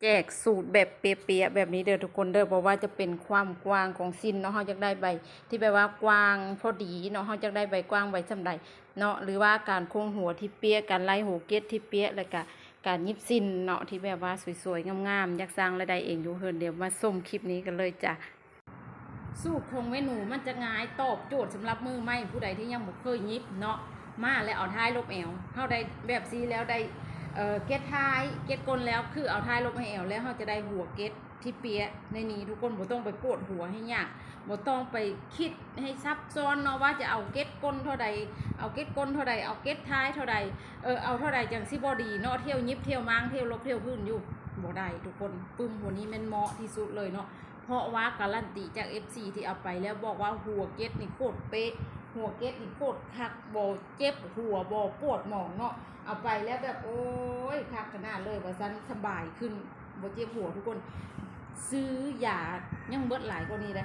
ແຈກສູດແບບເປະໆແບບນີ້ເດີທຸກຄົນເດີ. ບໍ່ວ່າຈະເປັນຄວາມກວ້າງຂອງສິ້ນເນາະ, ເຮົາຢາກໄດ້ໃບທີ່ແບບວ່າກວ້າງພໍດີເນາະ, ເຮົາຢາກໄດ້ໃບກວ້າງໃບສ່ຳໃດເນາະ ຫຼືວ່າການໂຄ້ງຫົວທີ່ເປະ, ການໄລ່ຫົວເກັດທີ່ເປະ ແລ້ວກະການຫຍິບສິ້ນເນາະ ທີ່ແບບວ່າສວຍໆງາມໆ. ຢາກສ້າງລາຍໄດ້ເອງຢູ່ເຮືອນດຽວ. ມາຊົມຄລິບນີ້ກັນເລີຍຈ້າ. ສູດຂອງແມ່ໜູມັນຈະງ່າຍ ຕອບໂຈດສຳລັບມືໃໝ່ ຜູ້ໃດທີ່ຍັງບໍ່ເຄີຍຫຍິບເນາະ. ມາແລ້ວເອົາທ້າຍລົບແອວ, ເຮົາໄດ້ແບບຊີ້ແລ້ວ ໄດ້ ເອີ ເກັດທ້າຍເກັດກົ້ນແລ້ວ ຄືເອົາທ້າຍລົບໃຫ້ແອວ ແລ້ວເຮົາຈະໄດ້ຫົວເກັດທີ່ເປະໃນນີ້ທຸກຄົນ. ບໍ່ຕ້ອງໄປປວດຫົວໃຫ້ຍາກ, ບໍ່ຕ້ອງໄປຄິດໃຫ້ຊັບຊ້ອນເນາະ ວ່າຈະເອົາເກັດກົ້ນເທົ່າໃດ, ເອົາເກັດກົ້ນເທົ່າໃດ, ເອົາເກັດທ້າຍເທົ່າໃດ, ເອີ ເອົາເທົ່າໃດຈັ່ງຊິບໍ່ດີເນາະ. ທ່ຽວຫຍິບ ທ່ຽວມ້າງ ທ່ຽວລົບ ທ່ຽວພື້ນຢູ່ ບໍ່ໄດ້ທຸກຄົນ. ປຶ້ມຫົວນີ້ແມ່ນເໝາະທີ່ສຸດເລີຍເນາະ. ເພາະວ່າກາລັນຕີຈາກເອັຟຊີທີ່ເອົາໄປແລ້ວ ບອກວ່າຫົວເກັດນີ້ໂຄດເປະ, ຫົວເກັດນີ້ໂຄດຄັກ, ບໍ່ເຈັບຫົວ ບໍ່ປວດໝອງເນາະ. ເອົາໄປແລ້ວແບບ ໂອ້ຍ ຄັກຂະໜາດເລີຍວ່າຊັ້ນ, ສະບາຍຂຶ້ນ ບໍ່ເຈັບຫົວທຸກຄົນ. ຊື້ຢາຍັງເບິດຫຼາຍກວ່ານີ້ເດ້,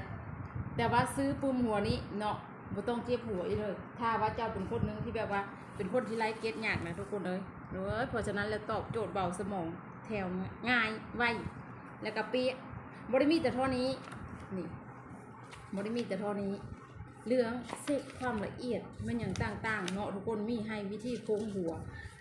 ແຕ່ວ່າຊື້ປຶ້ມຫົວນີ້ເນາະ ບໍ່ຕ້ອງເຈັບຫົວອີກເລີຍ. ຖ້າວ່າເຈົ້າເປັນຄົນໜຶ່ງທີ່ແບບວ່າເປັນຄົນທີ່ໄລ່ເກັດຍາກນະທຸກຄົນເອີຍ, ເອີ ເພາະສະນັ້ນແລ້ວຕອບໂຈດເບົາສະໝອງ ແຖມງ່າຍໄວ ແລ້ວກະເປະ. ບໍ່ໄດ້ມີແຕ່ເທົ່ານີ້ ນີ້ ບໍ່ໄດ້ມີແຕ່ເທົ່ານີ້ ເລື່ອງເຊັກຄວາມລະອຽດແມ່ນຫຍັງຕ່າງໆເນາະທຸກຄົນ. ມີໃຫ້ວິທີໂຄ້ງຫົວ,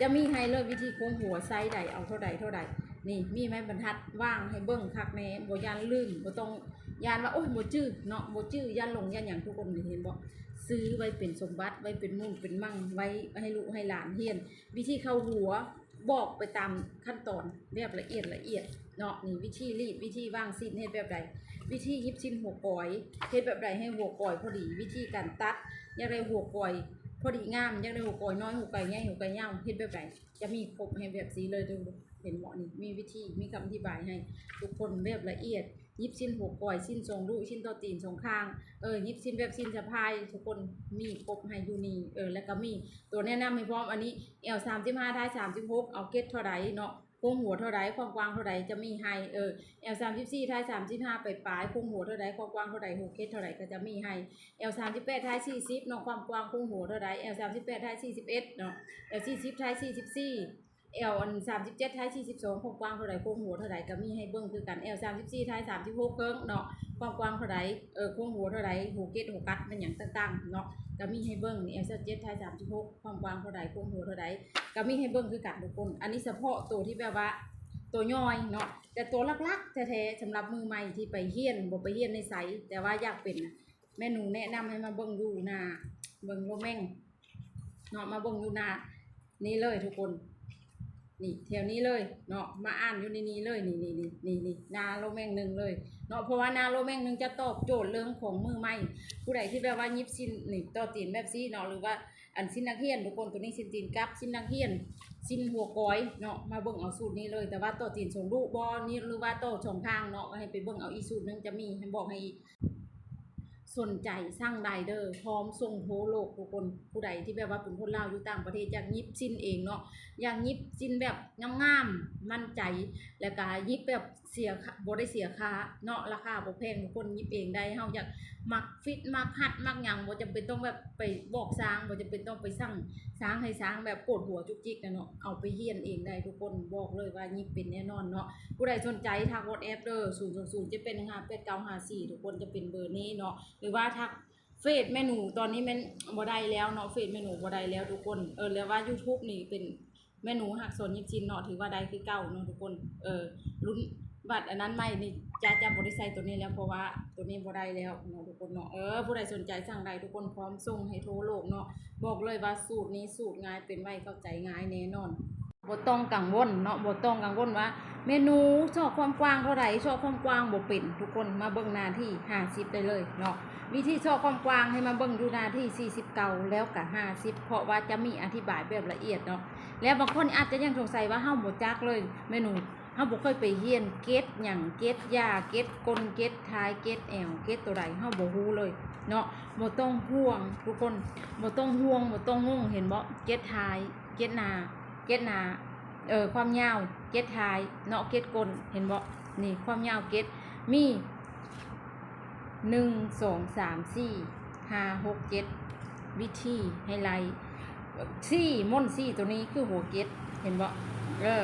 ຈະມີໃຫ້ເລີຍວິທີໂຄ້ງຫົວ ໄຊໃດ ເອົາເທົ່າໃດເທົ່າໃດ. ນີ້ ມີໄມ້ບັນທັດວາງໃຫ້ເບິ່ງຄັກແນ່, ບໍ່ຢ້ານລືມ, ບໍ່ຕ້ອງຢ້ານວ່າ ໂອ້ຍ ບໍ່ຈື່ເນາະ, ບໍ່ຈື່ ຢ້ານຫຼົງຢ້ານຫຍັງ. ທຸກຄົນນີ້ເຫັນບໍ່? ຊື້ໄວ້ເປັນສົມບັດ, ໄວ້ເປັນໝູ່ເປັນໝັ່ງ, ໄວ້ໃຫ້ລູກໃຫ້ຫຼານຮຽນ. ວິທີເຂົ້າຫົວ ບອກໄປຕາມຂັ້ນຕອນແບບລະອຽດລະອຽດເນາະ. ນີ້ ວິທີລີດ, ວິທີວາງສິ້ນເຮັດແບບໃດ, ວິທີຫຍິບສິ້ນຫົວກອຍເຮັດແບບໃດໃຫ້ຫົວກອຍພໍດີ, ວິທີການຕັດ ຢາກໄດ້ຫົວກອຍພໍດີງາມ, ຢາກໄດ້ຫົວກອຍນ້ອຍ ຫົວກອຍໃຫຍ່ ຫົວກອຍຍາວ ເຮັດແບບໃດ, ຈະມີຄົບໃຫ້ແບບຊີ້ເລີຍເດີ. ເຫັນບໍ່? ນີ້ ມີວິທີ ມີຄຳອະທິບາຍໃຫ້ທຸກຄົນແບບລະອຽດ. ຫຍິບສິ້ນຫົວກອຍ, ສິ້ນສອງດູ, ສິ້ນຕໍ່ຕີນສອງຂ້າງ, ເອີ ຫຍິບສິ້ນແບບສິ້ນສະພາຍ ທຸກຄົນ ມີຄົບໃຫ້ຢູ່ນີ້. ເອີ ແລ້ວກໍມີຕົວແນະນຳໃຫ້ພ້ອມ. ອັນນີ້ ແອວສາມສິບຫ້າ ທ້າຍສາມສິບຫົກ ເອົາເກັດເທົ່າໃດເນາະ, ໂຄ້ງຫົວເທົ່າໃດ ຄວາມກວ້າງເທົ່າໃດ ຈະມີໃຫ້. ເອີ ແອວສາມສິບສີ່ ທ້າຍສາມສິບຫ້າ ປາຍໆ ໂຄ້ງຫົວເທົ່າໃດ ຄວາມກວ້າງເທົ່າໃດ ຫົວເກັດເທົ່າໃດ ກໍຈະມີໃຫ້. ແອວສາມສິບແປດ ທ້າຍສີ່ສິບເນາະ, ຄວາມກວ້າງໂຄ້ງຫົວເທົ່າໃດ. ແອວສາມສິບແປດ ທ້າຍສີ່ສິບເອັດເນາະ, ແອວສີ່ສິບ ທ້າຍສີ່ສິບສີ່ ແອວອັນສາມສິບເຈັດ ທ້າຍສີ່ສິບສອງ ຄວາມກວ້າງເທົ່າໃດ ໂຄ້ງຫົວເທົ່າໃດ ກໍມີໃຫ້ເບິ່ງຄືກັນ. ແອວສາມສິບສີ່ ທ້າຍສາມສິບຫົກ ເຄິ່ງເນາະ, ຄວາມກວ້າງເທົ່າໃດ ເອີ ໂຄ້ງຫົວເທົ່າໃດ ຫົວເກັດຫົວກັດ ແມ່ນຫຍັງຕ່າງໆເນາະ ກໍມີໃຫ້ເບິ່ງ. ແອວຊາວເຈັດ ທ້າຍສາມສິບຫົກ ຄວາມກວ້າງເທົ່າໃດ ໂຄ້ງຫົວເທົ່າໃດ ກໍມີໃຫ້ເບິ່ງຄືກັນທຸກຄົນ. ອັນນີ້ສະເພາະໂຕທີ່ແບບວ່າໂຕຍ່ອຍເນາະ, ແຕ່ໂຕຫຼັກໆແທ້ໆ ສຳລັບມືໃໝ່ທີ່ໄປຮຽນ ບໍ່ໄປຮຽນໃນໃສ ແຕ່ວ່າຢາກເປັນນະ ແມ່ໜູແນະນຳໃຫ້ມາເບິ່ງຢູ່ໜ້າ ເບິ່ງໂລແມງ ເນາະ ມາເບິ່ງຢູ່ໜ້ານີ້ເລີຍທຸກຄົນ, ນີ້ ແຖວນີ້ເລີຍເນາະ, ມາອ່ານຢູ່ໃນນີ້ເລີຍ ນີ້ໆໆ ນີ້ໆ ໜ້າໂລແມງໜຶ່ງເລີຍເນາະ. ເພາະວ່າໜ້າໂລແມງໜຶ່ງຈະຕອບໂຈດເລື່ອງຂອງມືໃໝ່, ຜູ້ໃດທີ່ແບບວ່າຫຍິບສິ້ນນີ້ ຕໍ່ຕີນແບບຊີ້ເນາະ ຫຼືວ່າອັນສິ້ນນັກຮຽນທຸກຄົນ, ໂຕນີ້ສິ້ນຕີນກັບ ສິ້ນນັກຮຽນ ສິ້ນຫົວກອຍເນາະ, ມາເບິ່ງເອົາສູດນີ້ເລີຍ. ແຕ່ວ່າຕໍ່ຕີນສອງດູບໍ່ນີ້ ຫຼືວ່າຕໍ່ສອງຂ້າງເນາະ ກໍໃຫ້ໄປເບິ່ງເອົາອີກສູດໜຶ່ງ ຈະມີໃຫ້ ບອກໃຫ້ອີກ. ສົນໃຈສັ່ງໄດ້ເດີ ພ້ອມສົ່ງທົ່ວໂລກທຸກຄົນ. ຜູ້ໃດທີ່ແບບວ່າເປັນຄົນລາວຢູ່ຕ່າງປະເທດ ຢາກຫຍິບສິ້ນເອງເນາະ, ຢາກຫຍິບສິ້ນແບບງາມໆ ໝັ້ນໃຈ ແລ້ວກະຫຍິບແບບເສຍ ບໍ່ໄດ້ເສຍຄ່າເນາະ, ລາຄາບໍ່ແພງ ທຸກຄົນ ຫຍິບເອງໄດ້. ເຮົາຢາກມັກຟິດ ມັກຮັດ ມັກຫຍັງ ບໍ່ຈຳເປັນຕ້ອງແບບໄປບອກຊ່າງ, ບໍ່ຈຳເປັນຕ້ອງໄປສັ່ງຊ່າງໃຫ້ຊ່າງແບບປວດຫົວຈຸກຈິກນະເນາະ, ເອົາໄປຮຽນເອງໄດ້ທຸກຄົນ. ບອກເລີຍວ່າຫຍິບເປັນແນ່ນອນເນາະ. ຜູ້ໃດສົນໃຈທັກ WhatsApp ເດີ ສູນສອງສູນ ເຈັດແປດໜຶ່ງຫ້າ ແປດເກົ້າຫ້າສີ່ ທຸກຄົນ, ຈະເປັນເບີນີ້ເນາະ. ຫຼືວ່າທັກເຟສແມ່ໜູ ຕອນນີ້ແມ່ນບໍ່ໄດ້ແລ້ວເນາະ, ເຟສແມ່ໜູບໍ່ໄດ້ແລ້ວທຸກຄົນ. ເອີ ແລ້ວວ່າ YouTube ນີ້ເປັນແມ່ໜູຮັກສອນຫຍິບສິ້ນເນາະ, ຖືວ່າໄດ້ຄືເກົ່າເນາະທຸກຄົນ. ເອີ ລຸ້ນບັດອັນນັ້ນໃໝ່ນີ້ ຈະ ຈະບໍ່ໄດ້ໃສ່ໂຕນີ້ແລ້ວ ເພາະວ່າໂຕນີ້ບໍ່ໄດ້ແລ້ວເນາະທຸກຄົນເນາະ. ເອີ ຜູ້ໃດສົນໃຈສັ່ງໄດ້ທຸກຄົນ, ພ້ອມສົ່ງໃຫ້ທົ່ວໂລກເນາະ. ບອກເລີຍວ່າສູດນີ້ສູດງ່າຍ ເປັນໄວ ເຂົ້າໃຈງ່າຍແນ່ນອນ. ບໍ່ຕ້ອງກັງວົນເນາະ, ບໍ່ຕ້ອງກັງວົນວ່າແມ່ໜູຊອກຄວາມກວ້າງເທົ່າໃດ, ຊອກຄວາມກວ້າງບໍ່ເປັນ. ທຸກຄົນມາເບິ່ງໜ້າທີຫ້າສິບໄດ້ເລີຍເນາະ. ວິທີຊອກຄວາມກວ້າງໃຫ້ມາເບິ່ງຢູ່ໜ້າທີສີ່ສິບເກົ້າ ແລ້ວກະຫ້າສິບ ເພາະວ່າຈະມີອະທິບາຍແບບລະອຽດເນາະ. ແລ້ວບາງຄົນອາດຈະຍັງສົງໄສວ່າເຮົາບໍ່ຈັກເລີຍແມ່ໜູ, ເຮົາບໍ່ເຄີຍໄປຮຽນເກັດຫຍັງ, ເກັດຢາ, ເກັດກົ້ນ, ເກັດທ້າຍ, ເກັດແອວ, ເກັດໂຕໃດ ເຮົາບໍ່ຮູ້ເລີຍເນາະ. ບໍ່ຕ້ອງຫ່ວງທຸກຄົນ, ບໍ່ຕ້ອງຫ່ວງ, ບໍ່ຕ້ອງງົງ. ເຫັນບໍ່? ເກັດທ້າຍ, ເກັດໜ້າ, ເກັດໜ້າ ເອີ ຄວາມຍາວເກັດທ້າຍເນາະ, ເກັດກົ້ນ ເຫັນບໍ່? ນີ້ຄວາມຍາວເກັດ ມີ ໜຶ່ງ ສອງ ສາມ ສີ່ ຫ້າ ຫົກ ເຈັດ ວິທີໃຫ້ໄລ່. ສີ່ ມົນສີ່ໂຕນີ້ຄືຫົວເກັດ ເຫັນບໍ່? ເອີ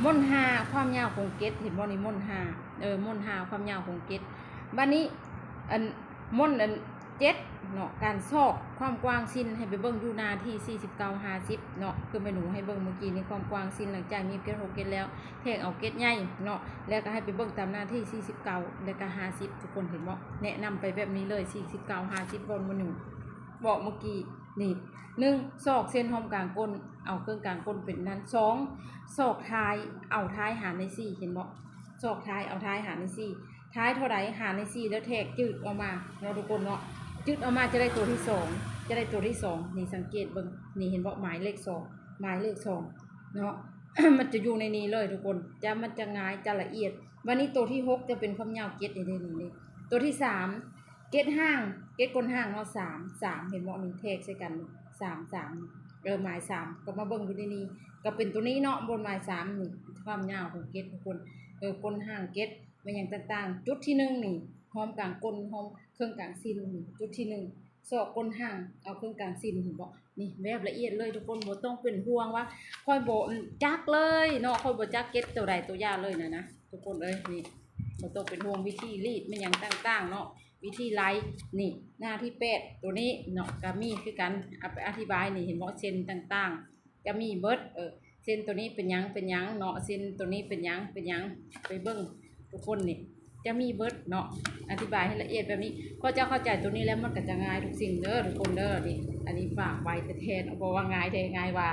ມົ້ນຫ້າ ຄວາມຍາວຂອງເກັດ ເຫັນບໍ່ນີ້? ມົ້ນຫ້າ ເອີ ມົ້ນຫ້າ ຄວາມຍາວຂອງເກັດ. ບາດນີ້ ອັນ ມົ້ນອັນເຈັດເນາະ ການຊອກຄວາມກວ້າງຊີ້ນ ໃຫ້ໄປເບິ່ງຢູ່ໜ້າທີສີ່ສິບເກົ້າ ຫ້າສິບເນາະ ຄືແມ່ໜູໃຫ້ເບິ່ງມື້ກີ້ນີ້ ຄວາມກວ້າງຊີ້ນ. ຫຼັງຈາກຍິບເກັດຫົກເກັດແລ້ວ ແທກເອົາເກັດໃຫຍ່ເນາະ ແລ້ວກໍໃຫ້ໄປເບິ່ງຕາມໜ້າທີສີ່ສິບເກົ້າ ແລ້ວກໍຫ້າສິບ ທຸກຄົນເຫັນບໍ່? ແນະນຳໄປແບບນີ້ເລີຍ ສີ່ສິບເກົ້າ ຫ້າສິບ ບ່ອນແມ່ໜູບອກມື້ກີ້ນີ້. ໜຶ່ງ ຊອກເສັ້ນຮ່ອມກາງກົ້ນ ເອົາເຄິ່ງກາງກົ້ນເປັນນັ້ນ. ສອງ ຊອກທ້າຍ ເອົາທ້າຍຫານໃນສີ່ ເຫັນບໍ່? ຊອກທ້າຍ ເອົາທ້າຍຫານໃນສີ່. ທ້າຍເທົ່າໃດ ຫານໃນສີ່ ແລ້ວແທກຈືດອອກມາເນາະ ທຸກຄົນເນາະ. ຈືດອອກມາຈະໄດ້ຕົວທີສອງ ຈະໄດ້ຕົວທີສອງ ນີ້ ສັງເກດເບິ່ງ ນີ້ ເຫັນບໍ່? ໝາຍເລກສອງ ໝາຍເລກສອງເນາະ ມັນຈະຢູ່ໃນນີ້ເລີຍ ທຸກຄົນ. ຈະ ມັນຈະງ່າຍ ຈະລະອຽດ. ບາດນີ້ຕົວທີຫົກຈະເປັນຄວາມຍາວເຈັດ ນີ້ເດ້ ນີ້ ຕົວທີສາມ ເກັດຫາງ ເກັດກົ້ນຫາງເນາະ ສາມ ສາມ ເຫັນບໍ່? ນີ້ແທກໃສ່ກັນ ສາມ ສາມ ເອີ ໝາຍສາມ ກໍມາເບິ່ງຢູ່ໃນນີ້ ກໍເປັນຕົວນີ້ເນາະ ບົນໝາຍສາມ ນີ້ ຄວາມຍາວຂອງເກັດ ທຸກຄົນ. ເອີ ກົ້ນຫາງເກັດ ແມ່ນຫຍັງຕ່າງໆ. ຈຸດທີໜຶ່ງນີ້ ຮ່ອມກາງກົ້ນ ຮ່ອມເຄິ່ງກາງຊີ້ນ ນີ້ ຈຸດທີໜຶ່ງ ຊອກກົ້ນຫາງ ເອົາເຄິ່ງກາງຊີ້ນ ເຫັນບໍ່? ນີ້ ແບບລະອຽດເລີຍ ທຸກຄົນ ບໍ່ຕ້ອງເປັນຫ່ວງວ່າຂ້ອຍບໍ່ ອືມ ຈັກເລີຍເນາະ ຂ້ອຍບໍ່ຈັກເກັດຕົວໃດຕົວຢ່າງເລີຍນະ ນະ ທຸກຄົນເອີຍ. ນີ້ ບໍ່ຕ້ອງເປັນຫ່ວງວິທີລີດແມ່ນຫຍັງຕ່າງໆເນາະ ວິທີໄລ່. ນີ້ ໜ້າທີແປດ ຕົວນີ້ເນາະ ກໍມີຄືກັນ ອະ ອະທິບາຍນີ້ ເຫັນບໍ່? ເສັ້ນຕ່າງໆ ຈະມີເບິດ ເອີ ເສັ້ນຕົວນີ້ເປັນຫຍັງ ເປັນຫຍັງເນາະ ເສັ້ນຕົວນີ້ເປັນຫຍັງ ເປັນຫຍັງ ໄປເບິ່ງ ທຸກຄົນ. ນີ້ ຈະມີເບິດເນາະ ອະທິບາຍໃຫ້ລະອຽດແບບນີ້. ພໍເຈົ້າເຂົ້າໃຈຕົວນີ້ແລ້ວ ມັນກໍຈະງ່າຍທຸກສິ່ງເດີ ທຸກຄົນເດີ. ນີ້ ອັນນີ້ຝາກໄວ້ແທ້ໆ ເພາະວ່າງ່າຍແທ້ງ່າຍວ່າ